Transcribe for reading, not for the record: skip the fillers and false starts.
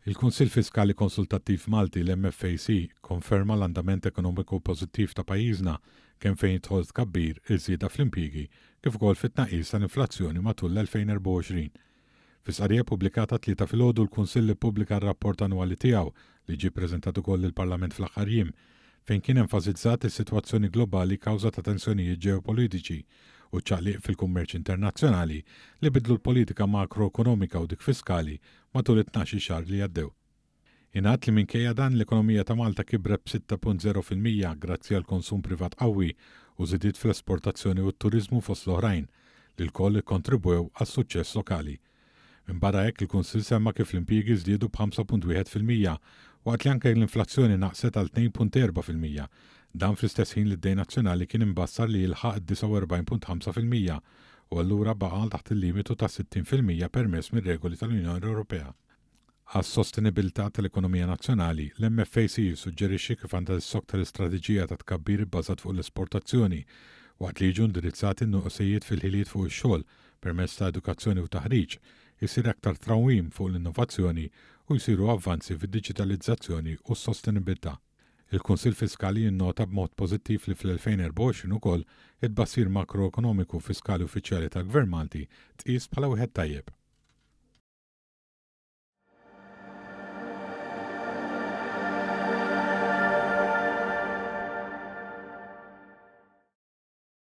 Il-Kunsill Fiskali Konsultattiv Malti, l-MFAC, konferma l-andament ekonomiku pożittiv ta' pajjiżna kemm fejn jidħol tkabbir, iż-żieda fl-impjiegi kif ukoll fit-tnaqqis tal-inflazzjoni matul l-2024. Fi stqarrija ppubblikata t-Tlieta filgħodu l-Kunsill ippubblika r-rapport annwali tiegħu li ġie ppreżentat ukoll lill-Parlament fl-aħħar jiem fejn kien enfasizzat is-sitwazzjoni globali kawża ta' tensjonijiet ġeopolitiċi u ċ-ċaqliq fil-kummerċ internazzjonali li biddlu l-politika makroekonomika u dik fiskali matul it-tnax-il xahar li għaddew. Ingħad li minkejja dan l-ekonomija ta' Malta kibret b'6.0% grazzi għal konsum privat qawwi u żidiet fl-esportazzjoni u t-turiżmu fost l-oħrajn, li lkoll ikkontribwew għas-suċċess lokali. Minbarra hekk il-Kunsill semma kif l-impjiegi żdiedu b'5.1% waqt li anke l-inflazzjoni naqset għal 2.4%. Dan fl-istess ħin li d-dejn nazzjonali kien imbassar li jilħaq id-49.5% u allura baqa' taħt il-limitu ta' 60% permess mir-regoli tal-Unjoni Ewropea. Għas-sostenibilità tal-ekonomija nazzjonali, l-MFAC jissuġġerixxi kif għandha tissokta l-istrateġija ta' tkabbir ibbażat fuq l-esportazzjoni, waqt li jiġu indirizzati n-nuqqsijiet fil-ħiliet fuq ix-xogħol permezz ta' edukazzjoni u taħriġ, isir aktar trawwim fuq l-innovazzjoni u jsiru avvanzi fid-diġitalizzazzjoni u s-sostenibilità. Il-Kunsill Fiskali jinnota b'mod pożittiv li fl-2024 ukoll, it-tbassir makroekonomiku fiskali uffiċjali tal-Gvern Malti tqies bħala wieħed tajjeb.